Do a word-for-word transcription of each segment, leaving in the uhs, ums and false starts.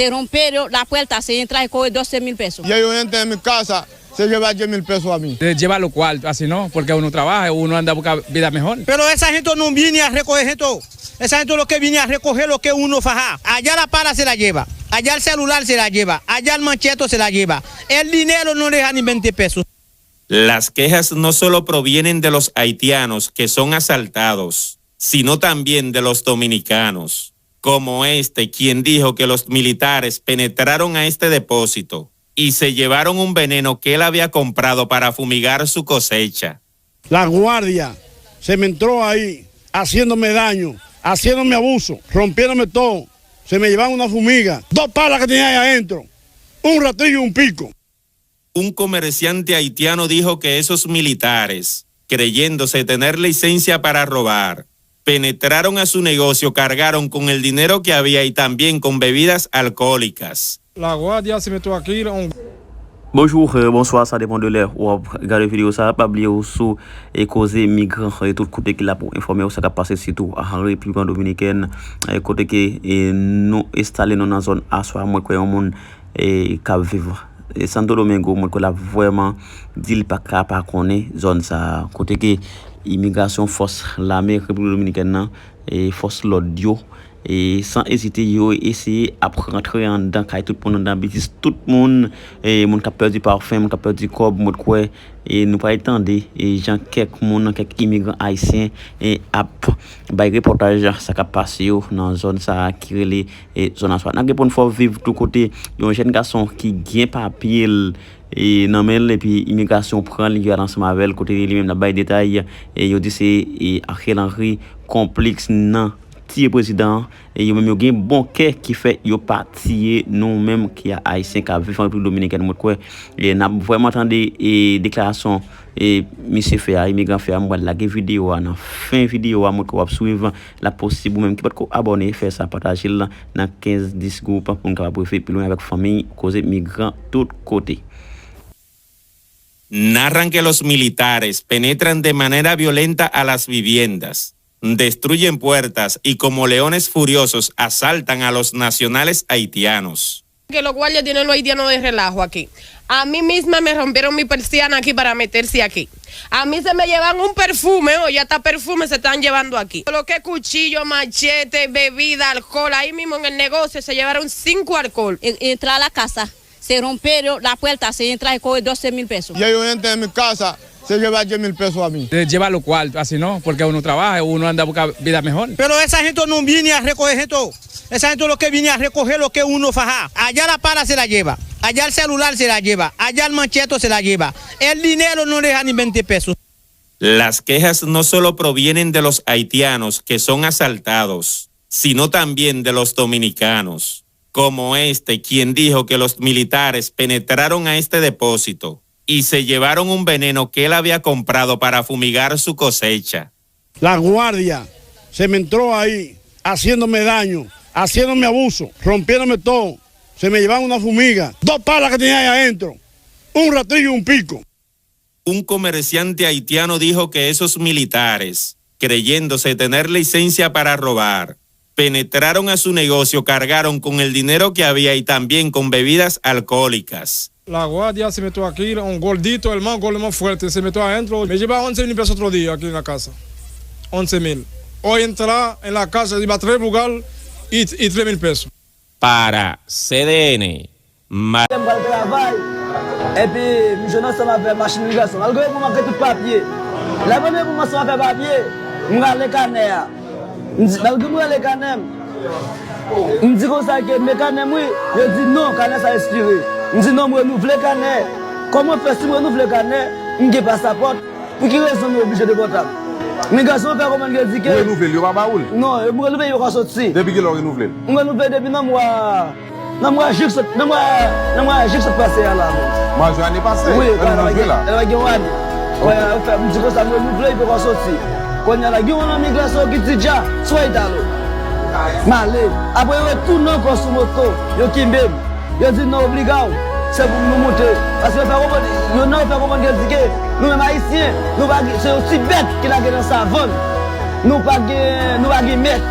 Te rompieron la puerta, se entra y coge doce mil pesos. Y ellos entran en mi casa, se lleva diez mil pesos a mí. Se lleva lo cuarto, así no, porque uno trabaja, uno anda a buscar vida mejor. Pero esa gente no viene a recoger gente. Esa gente lo que viene a recoger lo que uno faja. Allá la pala se la lleva. Allá el celular se la lleva. Allá el mancheto se la lleva. El dinero no deja ni veinte pesos. Las quejas no solo provienen de los haitianos que son asaltados, sino también de los dominicanos, como este, quien dijo que los militares penetraron a este depósito y se llevaron un veneno que él había comprado para fumigar su cosecha. La guardia se me entró ahí, haciéndome daño, haciéndome abuso, rompiéndome todo. Se me llevaron una fumiga, dos palas que tenía ahí adentro, un rastrillo y un pico. Un comerciante haitiano dijo que esos militares, creyéndose tener licencia para robar, penetraron a su negocio, cargaron con el dinero que había y también con bebidas alcohólicas. La Guardia se metió aquí un Bonjou, euh, bonswa, sa depann de lè w ap gade videyo sa. Pa bliye w sou e koze migran, e tout kote ki la pou enfòme w sa k ap pase sitou an Repiblik Dominikèn, e kote ke e nou enstale nou nan zòn aswa, mwen kwè yon moun e k ap viv e Santo Domingo, mwen kwè l ap vrèman di l pa ka pa konnen zòn sa a. Kote ke imigrasyon, fòs lame Repiblik Dominikèn nan, e fòs lòd yo, e san ezite yo eseye ap rantre anndan kay tout moun, anndan biznis tout moun, e moun k ap pèdi pafen, moun k ap pèdi kòb, mwen kwè e nou pral tande e jan kèk moun, kèk imigran ayisyen e ap bay repòtaj sa k ap pase yo nan zòn sa a ki rele e zòn aswa. N ap gen pou n fè w viv tou kote yon jèn gason ki gen papye l e nan men l, epi imigrasyon pran l, yo al ansanm avè l, kote li menm l ap bay detay, e yo di se e Ariel Henry konplis nan tiye prezidan an, e yo menm yo gen bon kè ki fè yo pa tiye nou menm ki a ayisyen k ap viv an Repiblik Dominikèn. Mwen kwè e n ap vrèman tande e deklarasyon e misye fè a, imigran fè a. Mwen pral lage videyo a nan fen videyo a, mwen kwè w ap swiv. L ap posib ou menm ki potko abòne, fè sa, pataje l nan kenz dis gwoup pou n kapab rive pi lwen avèk fanmi koze migran tout kote. Narran que los militares penetran de manera violenta a las viviendas, destruyen puertas y como leones furiosos asaltan a los nacionales haitianos. Que los guardias tienen los haitianos de relajo aquí. A mí misma me rompieron mi persiana aquí para meterse aquí. A mí se me llevan un perfume, oye, hasta perfume se están llevando aquí. Lo que cuchillo, machete, bebida, alcohol, ahí mismo en el negocio se llevaron cinco alcohol. E- Entra a la casa, se rompieron la puerta, se entra y coge doce mil pesos. Y ellos entran en mi casa, se lleva diez mil pesos a mí. Se lleva lo cuarto, así no, porque uno trabaja, uno anda a buscar vida mejor. Pero esa gente no viene a recoger gente. Esa gente lo que viene a recoger lo que uno faja. Allá la pala se la lleva. Allá el celular se la lleva. Allá el mancheto se la lleva. El dinero no deja ni veinte pesos. Las quejas no solo provienen de los haitianos que son asaltados, sino también de los dominicanos, como este, quien dijo que los militares penetraron a este depósito y se llevaron un veneno que él había comprado para fumigar su cosecha. La guardia se me entró ahí, haciéndome daño, haciéndome abuso, rompiéndome todo. Se me llevaron una fumiga, dos palas que tenía ahí adentro, un rastrillo y un pico. Un comerciante haitiano dijo que esos militares, creyéndose tener licencia para robar, penetraron a su negocio, cargaron con el dinero que había y también con bebidas alcohólicas. La guardia se metió aquí, un gordito, el más gordo, el más fuerte, se metió adentro. Me lleva once mil pesos otro día aquí en la casa. Once mil. Hoy entra en la casa, lleva tres bugal y, y tres mil pesos. Para C D N, Ma- Lè m pral travay, epi m jwenn ansanm avè machin imigrasyon. Malgre pou m manke tout papye. Lè m rive pou m ansanm avè papye, m rale kanè a. M di, malgre m rale kanè m, m di konsa ke men kanè m wi, yo di non, kanè sa ekspire. M di non, m renouvle kanè. Kòman fè si m renouvle kanè, m gen pasapòt? Pou ki rezon nou oblije depòte m? Migrasyon fè konprann ke di ke. Ou renouvle l, yo pa ba ou l? Non, yo, m renouvle, yo pa soti. Depi kilè w renouvle l? M renouvle depi nan mwa, nan mwa jik sot, nan mwa, nan mwa jik sot pase a la menm. Mwa jen ane pase? Wi, yo renouvle la. L pa gen yon ane. Wè, yo fè, m di konsa, m renouvle, yo pa soti. Kounye a la, gen yon nan migrasyon ki di dja, swa Italo. M ale. Apre, yo retounen ankò sou moto, yo kenbe m. Yo di non, obliga w, se pou nou moute. Paske yo fè konprann, yo nan yo fè konprann ke di ke nou menm Ayisyen, nou pa gen, se yon ti bèt ki lage nan savann. Nou pa gen, nou pa gen mèt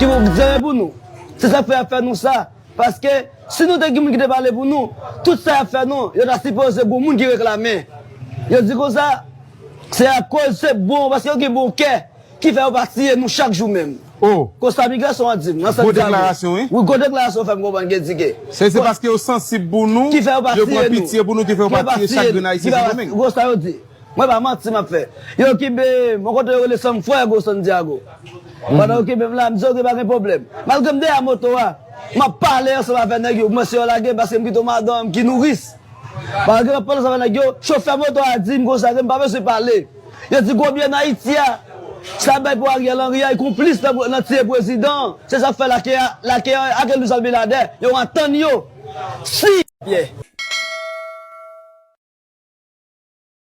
ki pou dirije pou nou. Se sa k fè y ap fè nou sa. Paske Si nou te gen moun ki te pale pou nou, tout sa y ap fè nou, yo ta sipoze gon moun ki reklame. Yo di konsa, se akoz se bon, paske yo gen bon kè, ki fè yo pa tiye nou chak jou menm. Oh, Konsa migrasyon an di m, nan sans sa yo. Deklarasyon, wi. Wi, gwo deklarasyon fè m konprann gen di ke. Se se paske yo sansib pou nou, Ki fè yo pa yo pran tiye nou. Pitye pou nou, ki fè yo pa tiye chak grenn Ayisyen se Domenm. Gwo sa yo di. Mwen pa manti m ap fè. Yo kenbe m, yon kote yo rele Sanm Frè, gwo Santiago. Pandan yo kenbe m la, m di yo gen pa gen pwoblèm. Malgre m dèyè moto a, m ap pale ansanm avè nèg yo, mwen se yo lage paske m kite yon madanm ki nouris. Malgre m ap pale ansanm avè nèg yo, chofè moto a di m konsa ke m pa bezwen pale. Yo di konbyen Ayiti a, sa bay pou Ariel Henry a, li konplis nan, nan tiye prezidan. Se sa k fè lake a, lake a, ake Luis Abinader, yo antann yo. Si. Yeah.